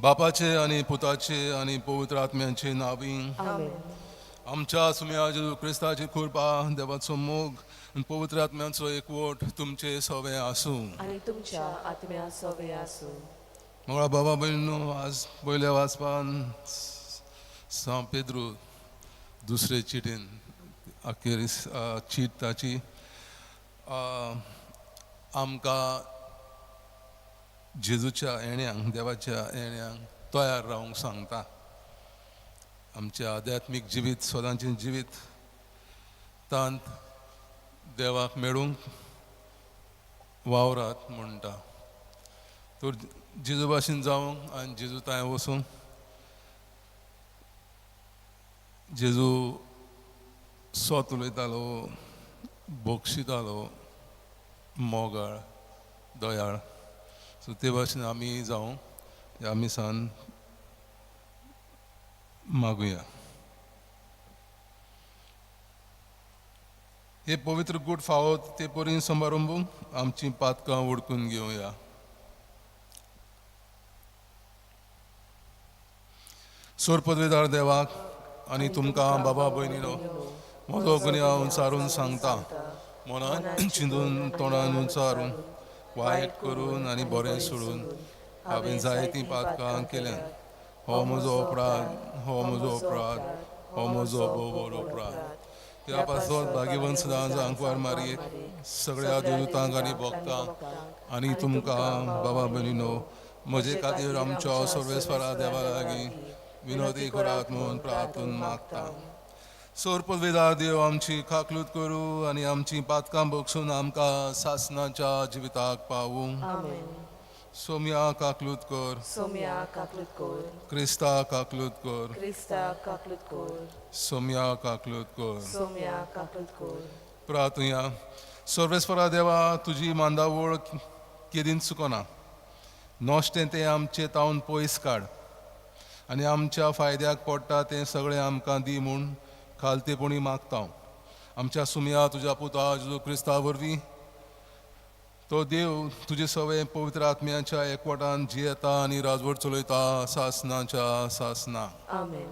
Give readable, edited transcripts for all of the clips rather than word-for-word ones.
बापाचे आनी पुताचे आनी पवित्र आत्म्याचे नावी. आमेन. आमच्या सुम्या जेजू क्रिस्ताची कृपा, देवाचो मोग आनी पवित्र आत्म्याचो एकवट तुमचे सवे आसूं. आनी तुमच्या आत्म्या सवे आसूं. मंगळा बाबा भयणीनो, आज पयल्या वाचपान सांव पेद्रू दुसरे चिटीन अखेर चीट ताची आमकां जेजूच्या येण्यांक, देवाच्या येण्यांक तयार रावंक सांगता. आमचें आध्यात्मीक जिवीत, सदांचें जिवीत तांत देवाक मेळूंक वावरात म्हणटा. तर जेजू भाशेन जावंक आनी जेजू तांय वचूंक, जेजू सोत उलयतालो, बक्षितालो, मोगाळ, दयाळ. सो ते भाशेन आमी जावं ह्या मिसान मागुया. हे पवित्र गूट फावो ते परी समारंभूंक आमची पातकां उडकून घेवया. सोर पदवेदार देवाक आनी तुमकां बाबा भयणीनो म्हजो गुन्यांव उंचारून सांगता. मनान चिंतून, तोंडान उंचारून, वायट करून आनी बरें सोडून हांवें जायतीं पातकां केल्यात. हो म्हजो अपराध, हो म्हजो अपराध, हो म्हजो भोव व्हड अपराध. त्या पासत भाग्यवंत सदांच आंकवार मारयेक, सगळ्या देवतांक आनी भक्तांक आनी तुमकां बाबा भयणीनो म्हजे खातीर आमच्या सर्वेस्वरा देवा लागीं विनोदी करात म्हूण प्रार्थून मागता. सोर पदवेदार देव आमची काकलूत करूं आनी आमची पातकां बक्षून आमकां सासनाच्या जिविताक पावूं. आमेन. सोम्या काकलूत कर. सोम्या काकलूत कर. क्रिस्ता काकलूत कर. क्रिस्ता काकलूत कर. सोम्या काकलूत कर. सोम्या काकलूत कर. प्रार्थुया. सर्वेस्वरा देवा, तुजी मांदावळ केदींच चुकना. नश्टें तें आमचें तावन पयस काड आनी आमच्या फायद्याक पडटा तें सगळें आमकां दी म्हूण खालतेपणी मागता आमच्या सुमया तुज्या पुता जेजू क्रिस्ता वरवीं. तो देव तुजे सवे पवित्र आत्म्याच्या एकवटान जियेता आनी राजवट चलयता सासनाच्या सासना. आमेन.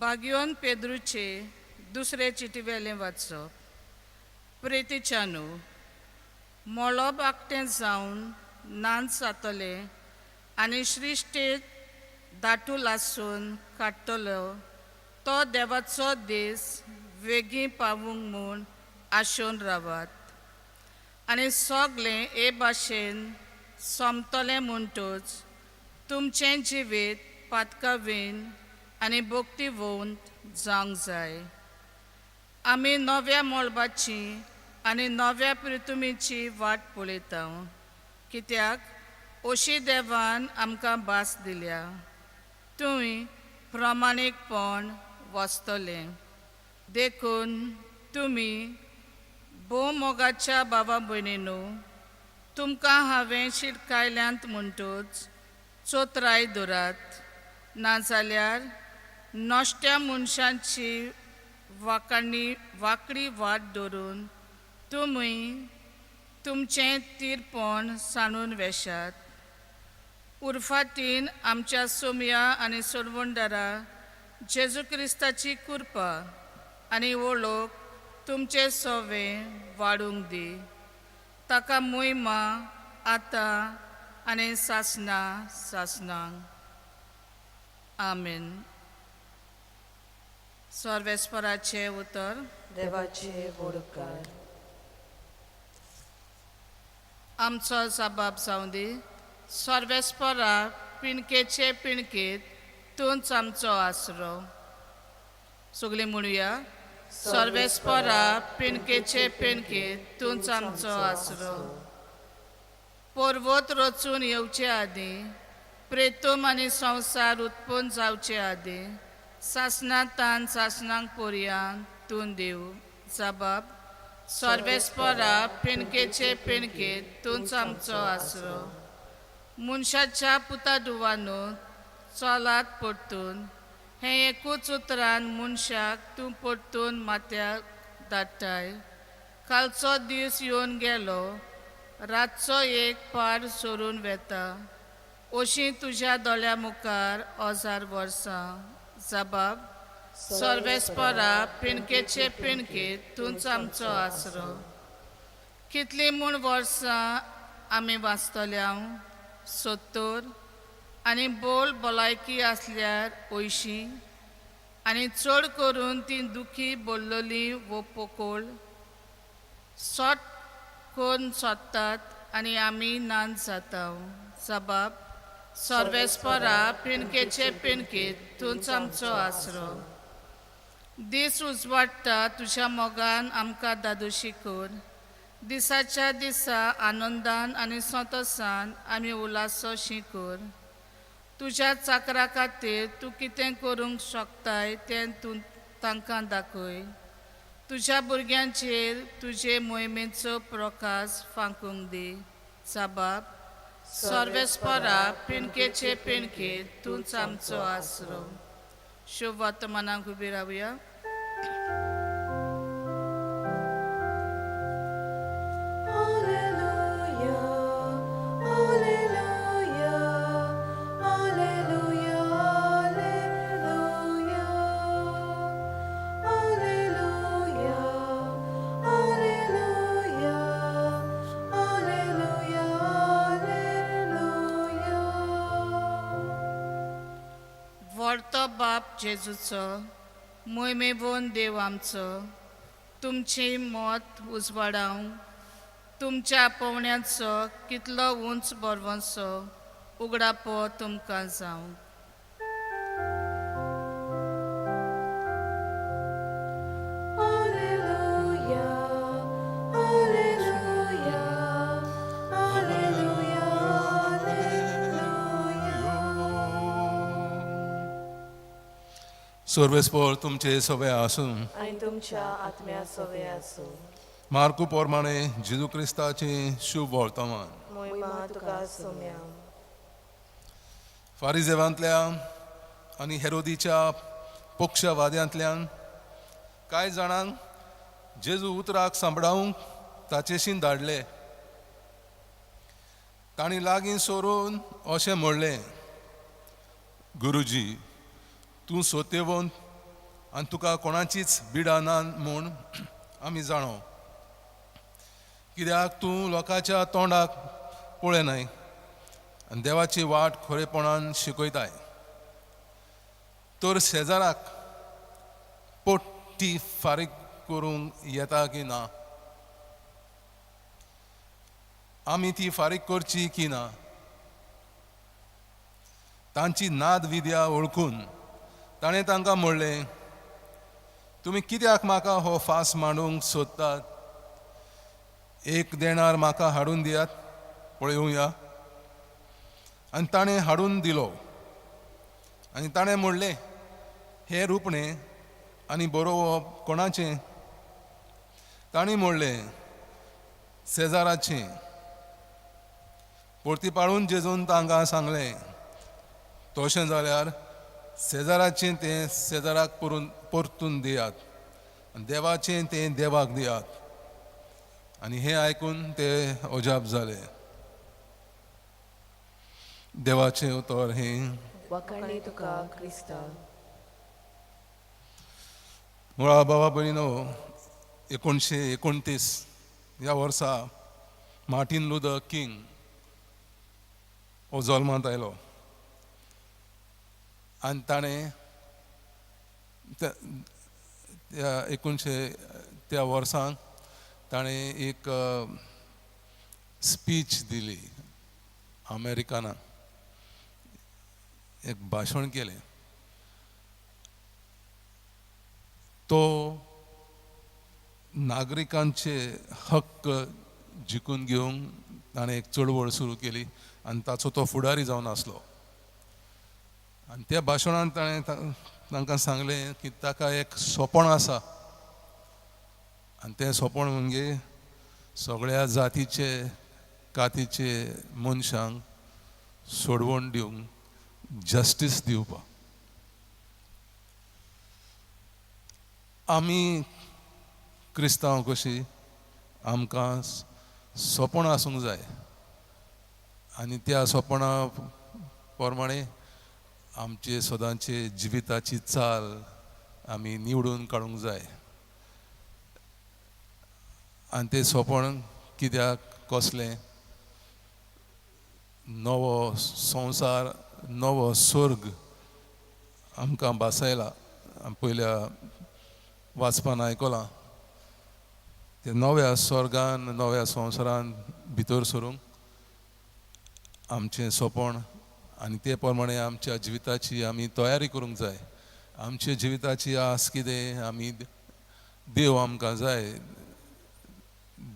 बागियोन पेद्रूचे दुसरे चिटीवेलें वाचप. प्रेतीच्यानू, मळब आकटें जावन नाच जातलें आनी श्रिश्टेत दाटू लासून काडटलो तो देवाचो दीस वेगीं पावूंक म्हूण आशोवन रावात आनी सगलें हे भाशेन सोंपतलें म्हणटूच तुमचें जिवीत पातकावीन आनी भक्तीवंत जावंक जाय. आमी नव्या मळबाची आनी नव्या पृथुमीची वाट पळयता, कित्याक अशी देवान आमकां भास दिल्या तुंय प्रमाणीकपण वचतलें. देखून तुमी भोव मोगाच्या बाबा भयणीनू, तुमकां हांवें शिटकायल्यांत म्हणटूच चोत्राय दवरात, नाजाल्यार नश्ट्या मनशांची वाकाणी वांकडी वाट धरून तुमी तुमचें तीरपण सांडून वेशात. उरफाटीन आमच्या सोमया आनी सोडवणदारा जेजू क्रिस्ताची कृपा आनी वळख तुमचे सोवे वाडूंक दी. ताका मोहिमा आतां आनी सासना सासनां. आमेन. सर्वेस्पराचें उतर. देवाचे वडकार. आमचो जबाब जावं दी. सर्वेस्परा, पिणकेचे पिणकेत तूंच आमचो आसरो. सगळीं म्हणुया. सर्वेस्परा, पिणकेचे पिणकेत तूंच आमचो आसरो. पर्वत रचून येवचे आदीं, प्रेतम आनी संवसार उत्पन्न जावचे आदीं, सासणांतान सासणांक पोरयान तूं देव. जबाब सर्वेस्परा पिणकेचे पिणके तूंच आमचो आसरो. मनशाच्या पुता दुवानो चलात परतून हें एकूच उतरान मनशाक तूं परतून माथ्याक धाडटाय. कालचो दीस येवन गेलो, रातचो एक पार सोरून वेता, अशी तुज्या दोळ्या मुखार 1000 वर्सां. जबाब सर्वेस्परा पिणकेचे पिणके तूंच आमचो आसरो. कितलीं म्हूण वर्सां आमी वाचतल्या? 70 आनी बोल भलायकी आसल्यार 80, आनी चड करून ती दुखी बोल्लोली वो पोकोळ सोट कोन्न सोदतात आनी आमी नान जाता. जबाब सर्वेस्परा पिणकेचे पिणके तूंच आमचो आसरो. दीस उजवाडटा तुज्या मोगान आमकां दादोशी कर. दिसाच्या दिसा आनंदान आनी संतोसान आमी उलासो कर. तुज्या चाकरा खातीर तूं कितें करूंक शकताय तें तूं तांकां दाखय. तुज्या भुरग्यांचेर तुजे मोहिमेचो प्रकाश फांकूंक दी. जबाब सर्वेस्परा पिणकेचे पिणके तूंच आमचो आसरो. शुभ वर्तमानाक उबी रावया. Alleluia, Alleluia, Alleluia, Alleluia, Alleluia, Alleluia, Alleluia, Alleluia. व्हडतो बाप जेजूचो मोहिमेवन देव आमचो तुमचें मत उजवाडावंक तुमच्या आपोवण्याचो कितलो उंच बरवंसो उगडापो तुमकां जावंक. Alleluia, Alleluia, Alleluia, Alleluia. सर्वेस्पोर तुमचे सगळे आसूं. आनी तुमच्या आत्म्या सवे आसूं. मार्कू पोरमाणे जेजू क्रिस्ताचें शुभ वर्तमान. मोहिमा तुका सोम्या. फारिजेवांतल्या आनी हेरोदीच्या पक्षवाद्यांतल्यान कांय जाणांक जेजू उतराक सांबडावंक ताचेशीन धाडले. तांणी लागीं सरून अशें म्हणलें, गुरुजी, तूं सोतेवंत आनी तुका कोणाचीच बिडां ना म्हूण आमी जाणो, कित्याक तूं लोकांच्या तोंडाक पळयनाय आनी देवाची वाट खरेपणान शिकयताय. तर शेजाराक पोट्टी फारीक करूंक येता की ना? आमी ती फारीक करची की ना? तांची नाद विद्या वळखून ताणें तांकां म्हणलें, तुमी कित्याक म्हाका हो फास मांडूंक सोदतात? एक देणार म्हाका हाडून दियात पळोवया. आनी ताणें हाडून दिलो. आनी ताणें म्हणलें, हें रुपणें आनी बरोवप कोणाचें? तांणी म्हणलें, शेजाराचें. परती पाळून जेजून तांकां सांगलें, तशें जाल्यार शेजाराचें तें शेजाराक परतून दियात आनी देवाचें तें देवाक दियात. आनी हें आयकून ते अजाप जाले. देवाचें उतर हें. वाखाणणी तुका क्रिस्ता. मुळा बाबा भयणीनो, 1929 ह्या वर्सा मार्टीन लुथर किंग हो जल्मांत आयलो आनी ताणें त्या 1900 त्या वर्सांक ताणें एक स्पीच दिली अमेरिकनाक, एक भाशण केलें. तो नागरिकांचे हक्क जिखून घेवंक ताणें एक चळवळ सुरू केली आनी ताचो तो फुडारी जावन आसलो. आनी त्या भाशणांत ताणें तांकां सांगलें की ताका एक सोपण आसा आनी तें सोंपण म्हणजे सगळ्या जातीचे कातीचे मनशांक सोडवण दिवंक, जस्टीस दिवपाक. आमी क्रिस्तांव कशी आमकां सोंपण आसूंक जाय आनी त्या सोंपणा प्रमाणे आमचे सदांचे जिविताची चाल आमी निवडून काडूंक जाय. आनी तें सोंपण कित्याक कसलें नवो संवसार, नवो स्वर्ग आमकां भासयला. पयल्या वाचपान आयकलां ते नव्या स्वर्गान नव्या संवसारान भितर सरूंक आमचें सोंपण आनी ते प्रमाणे आमच्या जिविताची आमी तयारी करूंक जाय. आमच्या जिविताची आस कितें, आमी देव आमकां जाय,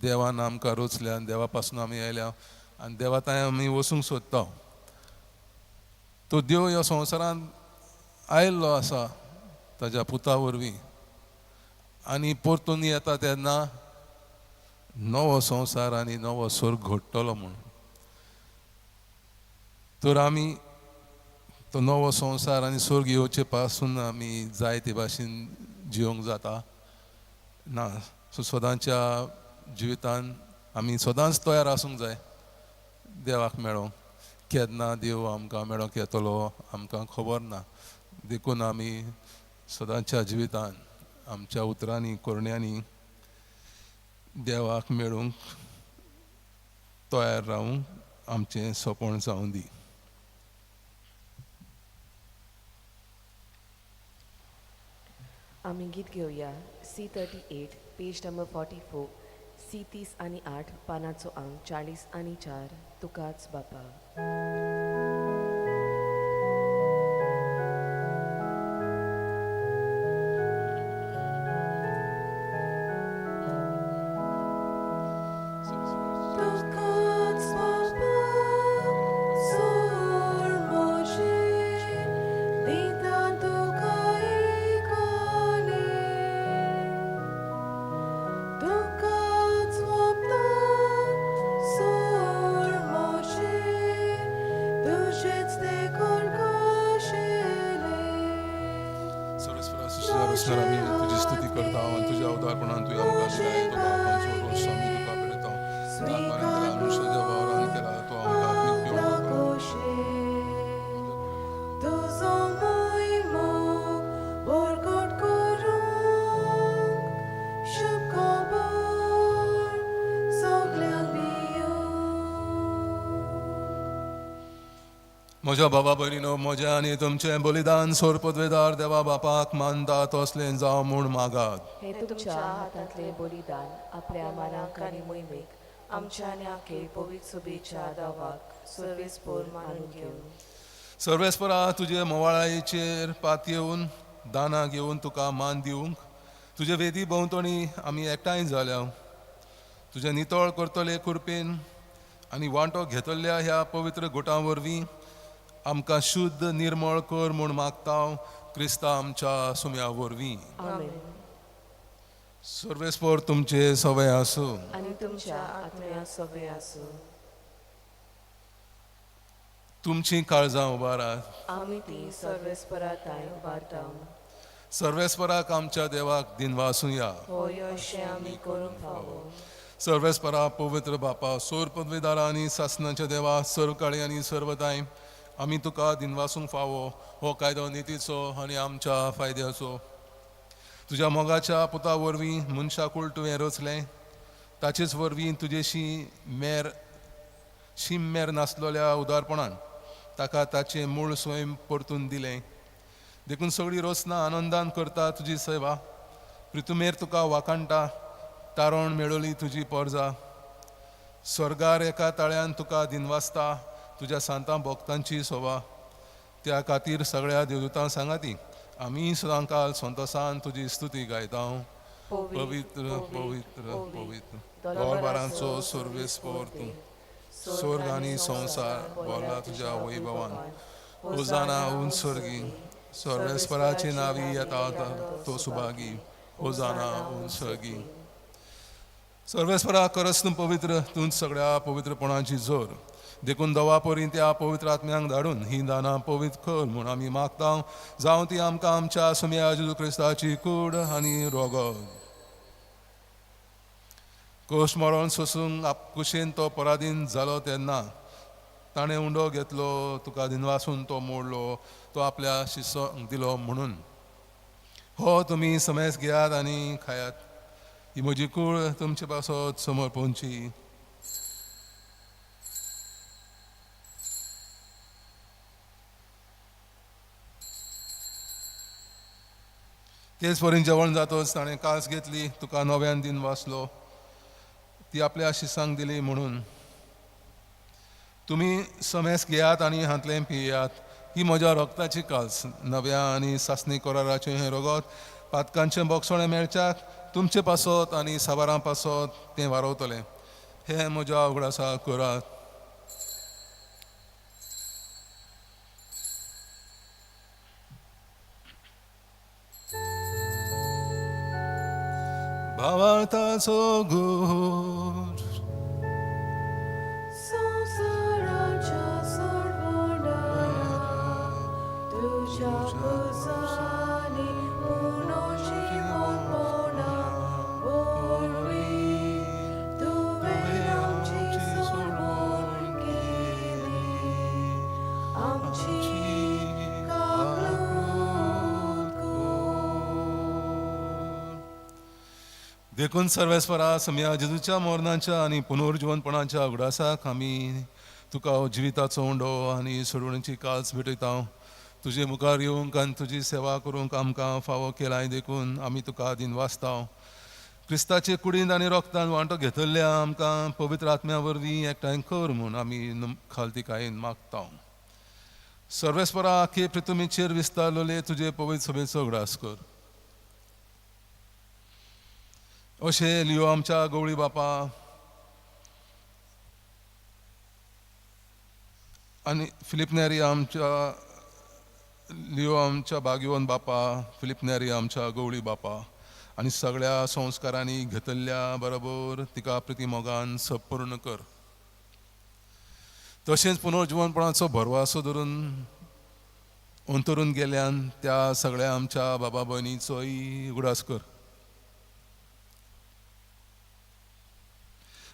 देवान आमकां रोचल्या, देवा पासून आमी आयल्या आनी देवा थंय आमी वचूंक सोदता. तो देव ह्या संवसारांत आयिल्लो आसा ताज्या पुता वरवीं आनी परतून येता तेन्ना नवो संवसार आनी नवो स्वर्ग घडटलो म्हूण. तर आमी तो नवो संवसार आनी स्वर्ग येवचे पासून आमी जाय ते भाशेन जिवंक जाता ना. सो सदांच्या जिवितान आमी सदांच तयार आसूंक जाय देवाक मेळोंक. केन्ना देव आमकां मेळोंक येतलो आमकां खबर ना. देखून आमी सदांच्या जिवितान आमच्या उतरांनी करण्यांनी देवाक मेळूंक तयार रावूंक आमचें सोंपण जावं दी. आमी गीत घेवया C 38 page number 44, C 38 पानाचो आंक 44, तुकाच बापा. तुजी स्तुती करता आनी तुज्या उदारपणान तुवें आमकां दिलाय तो रोस आमी तुका भेटयता. मनुष्याच्या वावरान केला तो आमकां आत्मीक पिवण. म्हज्या बाबा भयणीनो, म्हज्या आनी तुमचें बलिदान सोरपदवेदार देवा बापाक मानता तसलें जावं म्हूण मागात. हे तुमच्या हातांतलें बलिदान आपल्या मानाक आनी मोहिमेक आमच्या आनी आखे पवित्र सभेच्या दावाक सर्वेस्पोर मानून घेवन. सर्वेस्परा तुजे मोवाळायेचेर पात येवन दानां घेवन तुका मान दिवंक तुजे वेदी भोंवतणी आमी एकठांय जाल्या. तुजें नितळ करतले कृपेन आनी वांटो घेतल्या ह्या पवित्र गुटां वरवीं आमकां शुद्ध निर्मळ कर म्हूण मागता क्रिस्ता आमच्या सुम्या वरवीं. सर्वेस्पोर तुमचे सवय आसूं आनी तुमच्या आत्म्या सवय आसूं. तुमची काळजां उबारात, आमी ती सर्वेस्परा ताय उबारता. सर्वेस्पराक आमच्या देवाक दिनवासुया. होय अशें आमी करूंक फावो. सर्वेस्परा पवित्र बापा, सोर पदवीदारा आनी सासनाच्या देवा, सर्व काळी आनी सर्वताय आमी तुका दिनवासूंक फावो. हो कायदो नितीचो आनी आमच्या फायद्याचो. तुज्या मोगाच्या पुता वरवीं मनशाकूळ तुवें रचलें, ताचेच वरवीं तुजेशी मेर शीम मेर नासलेल्या उदारपणान ताका ताचें मूळ स्वयं परतून दिलें. देखून सगळी रचना आनंदान करता तुजी सेवा. प्रितुमेर तुका वाखाणटा, तारण मेळोली तुजी पोरजा. स्वर्गार एका ताळ्यान तुका दिनवासता तुज्या सांतां भक्तांची सोबा. त्या खातीर सगळ्या देवदूतां सांगाती आमी सदांकाल संतोसान तुजी स्तुती गायता. पवित्र पवित्र पवित्र गोरबारांचो सर्वेस्पोर तूं, स्वर्ग आनी संवसार भरला तुज्या वैभवान. ओजाना उंच स्वर्गी, सर्वेस्पराचे नावी येता तो सुभागी. ओजाना उंच स्वर्गी. सर्वेस्परा खरंच तूं पवित्र, तूं सगळ्या पवित्रपणाची जोर. देखून दवा परीं त्या पवित्र आत्म्यांक धाडून ही दानां पवित्र कर म्हूण आमी मागता, जावं ती आमकां आमच्या सुम्या जेजू क्रिस्ताची कूड आनी रोगत. कोश मरण सोसूंक आपकुशेन तो पराधीन जालो तेन्ना ताणें उंडो घेतलो, तुका दिनवासून तो मोडलो, तो आपल्या शिसोंक दिलो म्हणून, हो तुमी समेस घेयात आनी खायात, ही म्हजी कूड तुमचे पासत समर्पणची. तेच परीन जेवण जातच ताणें कास घेतली, तुका नव्यान दिन वाचलो, ती आपल्या शिसांक दिली म्हणून, तुमी समेस घेयात आनी हांतलें पियात, ही म्हज्या रक्ताची कास, नव्या आनी सासणी कराराचें हें रगत पातकांचें बोगसणें मेळच्याक तुमचे पासत आनी साबारां पासत तें वारवतलें. हें म्हज्या उगडासा करात. भावार्थाचो गूर संवसाराच्या सोडवणारा, तुज्या पुजांनी पुनर्जिवंतपणा वरवीं तुवें आमची सोडवण केली, आमची काकलूत कर. देखून सर्वेस्परा सम्या जेजूच्या मरणाच्या आनी पुनर्जिवनपणाच्या उगडासाक आमी तुका जिविताचो उंडो आनी सोडवणेची काल्स भेटयता. तुजे मुखार येवंक आनी तुजी सेवा करूंक आमकां फावो केलाय, देखून आमी तुका दिनवासता. क्रिस्ताचे कुडींत आनी रोगतान वांटो घेतल्या आमकां पवित्र आत्म्या वरवीं एकठांय कर म्हूण आमी खालतीकायेन मागता. सर्वेस्परा आखे पृथ्वीचेर विस्तारलेले तुजे पवित्र सभेचो उगडास कर. अशें लियो आमच्या गवळी बापा आनी फिलीप नेरी आमच्या लियो आमच्या भाग्यवन बापा, फिलीप नेरी आमच्या गवळी बापा आनी सगळ्या संस्कारांनी घेतल्या बरोबर तिका प्रिती मोगान संपूर्ण कर. तशेंच पुनर्जिवनपणाचो भरवासो धरून अंतरून गेल्यान त्या सगळ्या आमच्या बाबा भयणीचोय उगडास कर.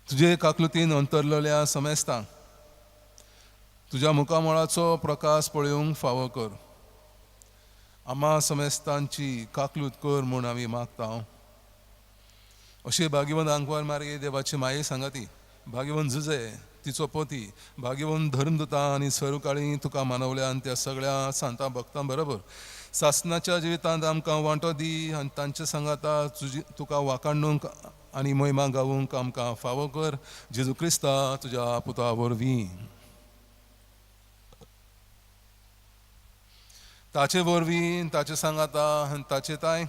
तुजे काकलुतीन अंतरलेल्या समेस्तांक तुज्या मुखामळाचो प्रकाश पळोवंक फावो कर. आमा समेस्तांची काकलूत कर म्हूण आमी मागता. अशें भाग्यवंत आंकवार मारये देवाची माये सांगाती, भाग्यवंत जुजे तिचो पती, भाग्यवंत धर्मदुता आनी सर्वकाळी तुका मानवल्या आनी त्या सगळ्या सांतां भक्तां बरोबर सासनाच्या जिवितांत आमकां वांटो दी आनी तांचे सांगाता तुजी तुका वाकांडूंक आनी मोहिमा गावूंक आमकां फावो कर. जेजू क्रिस्ता तुज्या पुता वरवीं. ताचे वरवीं, ताचे सांगाता आनी ताचे ताय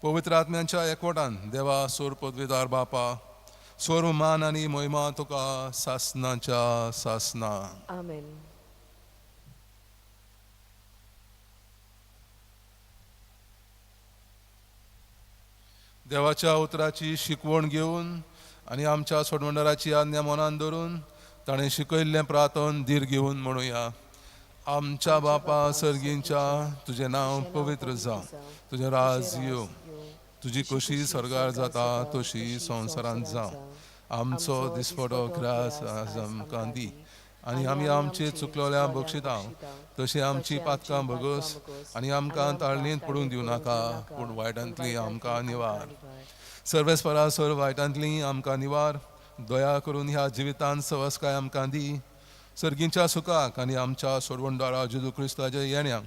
पवित्र आत्म्यांच्या एकवटान देवा सोर पदवेदार बापा, सोर मान आनी मोहिमा तुका सासनाच्या सासना. आमेन. देवाच्या उतराची शिकवण घेवन आनी आमच्या सोडवणदाराची आज्ञा मनान धरून ताणें शिकयल्लें प्रार्थन धीर घेवन म्हणुया. आमच्या बापा सर्गींच्या, तुजें नांव पवित्र जावं, तुजें राज येवं, तुजी कशी स्वर्गार जाता तशी संवसारांत जावं. आमचो दिसपडो ग्रास आज आमकां दी आनी आमी आमचे चुकलोल्या बक्षिता तशी आमची पातकां भोगस आनी आमकां ताळणींत पडूंक दिवं नाका, पूण वायटांतली आमकां निवार. सर्वेस्परा सर्व वायटांतली आमकां निवार. दया करून ह्या जिवितांत सवसकाय आमकां दी. सर्गींच्या सुखाक आनी आमच्या सोडवणदारा जेजू क्रिस्ताच्या येण्याक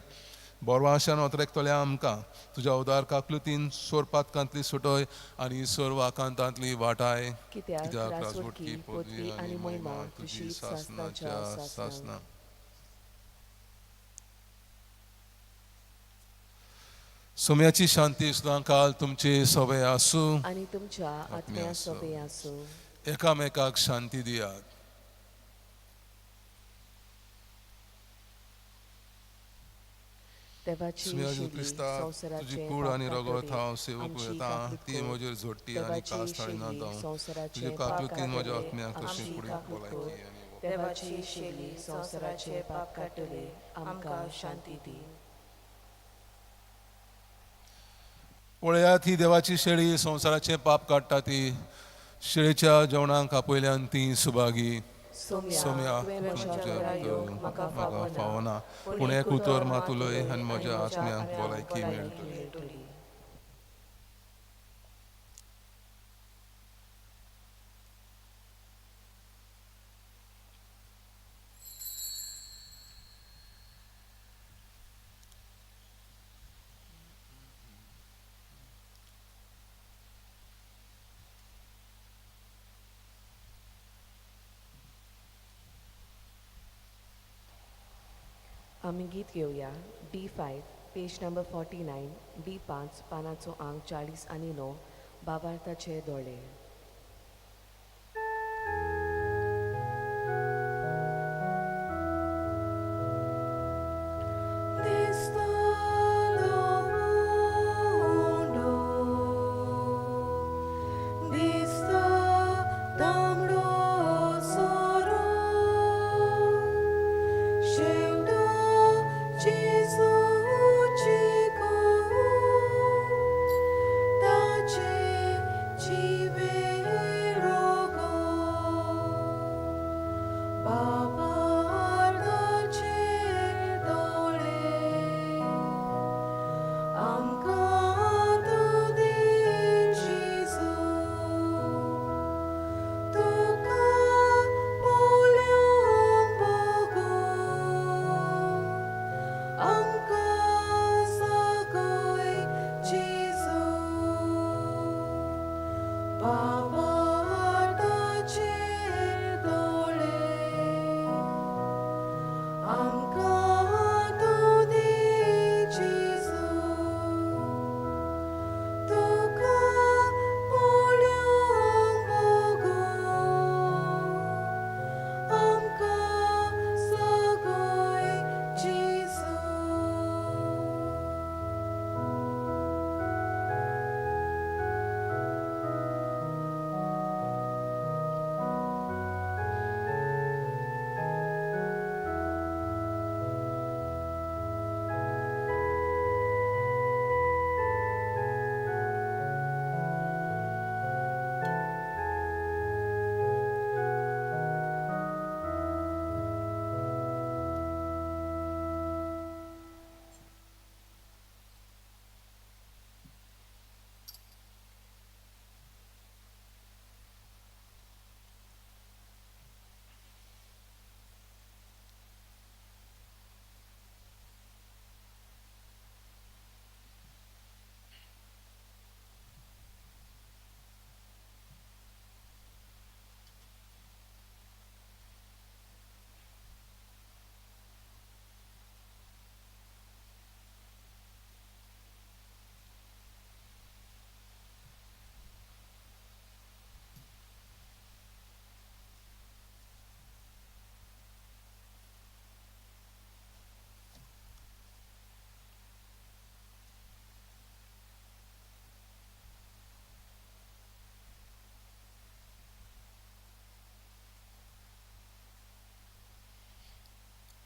बोरवाशान ओतरेकतल्या आमकां तुज्या उदार काकलुतीन सोर पातकांतली सुटय आनी सर्व आकांतांतली वाटाय. कित्याक राजवटकी, पदवी आनी महिमा तुजी सासनाच्या सासना. सोम्याची शांती सदांकाल तुमचे सोबे आसूं आनी तुमच्या आत्म्या सोबे आसूं. एकामेकाक शांती दियात. देवाची सुम्या शेली क्रिस्ता तुजी संवसाराचें कूड पाप आनी रगत काडटली हांव सेवक आमची येता काकूत ती कर. म्हजेर जोडटी आनी देवाची कास थाळिना शेली जावं तुजे संवसाराचें पाप काकूतीन म्हज्या काडटले आत्म्याक तशें आमची कुडीक काकूत भलायकी कर. आनी वखद. देवाची शेली संवसाराचें पाप काडटले आमकां शांती दी. पळयात ही देवाची शेळी संवसाराचें पाप काडटा ती शेळीच्या जेवणाक आपयल्यान ती सुभागी. सोम्या सोम्या तुवें म्हज्या तुज्या घरा येवंक भितर म्हाका म्हाका फावना फावना पूण एक उतर मात उलय आनी म्हज्या आत्म्याक भलायकी मेळटली. मेळटली. आमी गीत घेवया D5 page number 49 D5 पानाचो आंक 49 बाबार्थाचे दोळे.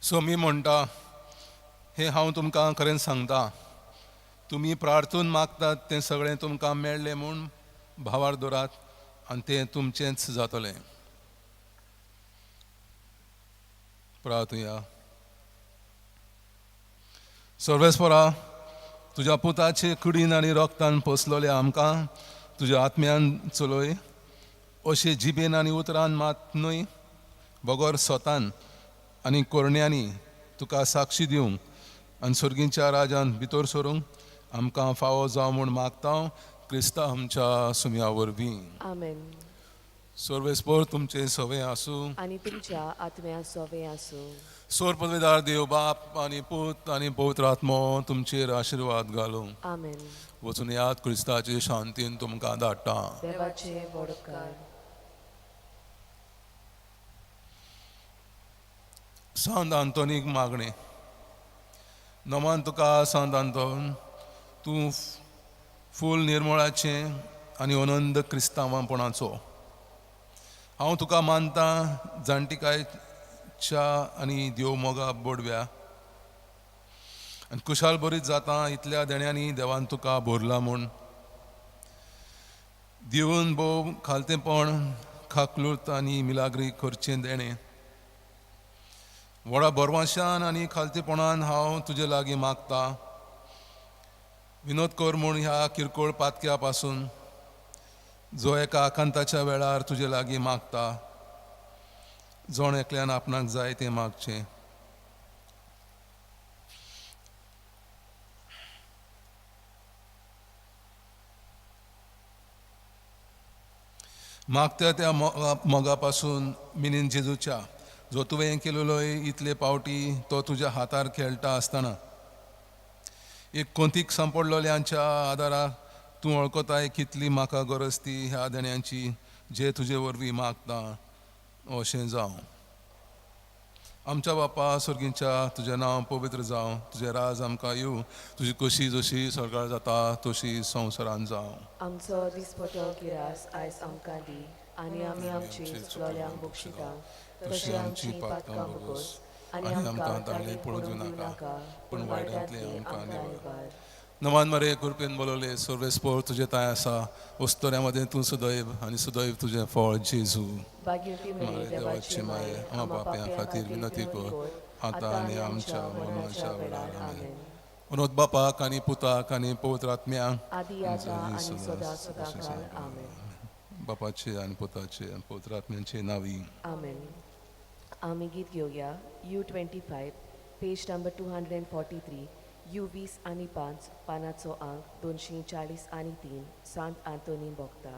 सोमी म्हणटा हें हांव तुमकां खरें सांगता, तुमी प्रार्थून मागतात तें सगळें तुमकां मेळ्ळें म्हूण भावार दवरात आनी तें तुमचेंच जातलें. प्रार्थुया. सर्वेस्परा, तुज्या पुताचे कुडीन आनी रोगतान पोसलोले आमकां तुज्या आत्म्यान चलय, अशें जिबेन आनी उतरान मात न्हय बगर स्वतान आनी कोरण्यांनी तुका साक्षी दिवंक आनी सर्गीच्या राजान भितर सरूंक आमकां फावो जावं म्हूण मागता क्रिस्ता आमच्या सुम्या वरवीं. आमेन. सर्वेस्पर तुमचें सवें आसूं आनी तुमच्या आत्म्या सवें आसूं. सोर पदवेदार देव बाप आनी पूत आनी पवित्र आत्मो तुमचेर आशिर्वाद घालूं. आमेन. वचून याद क्रिस्ताचे शांतीन तुमकां धाडटा. देवाचे वडकार. सांत आंतोनीक मागणें. नमान तुका सांत आंतोन, तूं फूल निर्मळाचें आनी अनंद क्रिस्तांवांपणाचो. हांव तुका मानता जाणटिकायच्या आनी देव मोगा बोडव्या आनी खुशाल बरीच जाता इतल्या देण्यांनी देवान तुका भरला म्हूण. दिवन भोव खालतेपण खाकलूत आनी मिलाग्री करचें देणें व्हडा बरवाशान आनी खालतेपणान हांव तुजे लागीं मागता. विनोद कर म्हूण ह्या किरकोळ पातक्या पासून जो एका आकांताच्या वेळार तुजे लागीं मागता. जण एकल्यान आपणाक जाय तें मागचें. मागता त्या मोगा पासून मिनीन जेजूच्या जो तुवें केलेलो इतले पावटी तो तुज्या हातार खेळटा आसतना एक कोंतीक सांपडलेल्यांच्या आदाराक तूं वळखताय कितली म्हाका गरज ती ह्या देण्यांची जे तुजे वरवीं मागता अशें जावं. आमच्या बापा सर्गींच्या तुजें नांव पवित्र जावं, तुजें राज आमकां येवं, तुजी कशी जशी सरकार जाता तशी संवसारान जावं. आमचो दिसपटो गिरास आयज आमकां दी आनी आमी आमची चुकलोल्यांक बक्षिता तशी आमची पातकां भोगोस आनी आमकां ताणें पडूं दिवनाका पूण वायटांतलें आमकां निवार. नमान मरे कृपेन बोलवले सर्वेस्पोर तुजें तांय आसा, वस्तोऱ्या मदें तूं सुदैव आनी सुदैव तुजें फळ जेजू. बागेवती मारे देवाची माये आमा पापयां खातीर विनंती कर आतां आनी आमच्या मरणाच्या वेळार. आमेन. विनोद बापाक आनी पुताक आनी पवित्र आत्म्याक आदी आतां आनी सदां सदांकाळ. आमेन. बापाचे आनी पुताचे आनी पवित्र आत्म्याचे नांवी. आमेन. आमी गीत घेवया U25 page number 243 U 25 पानाचो आंक 243 सांत आंतोनी बोगता.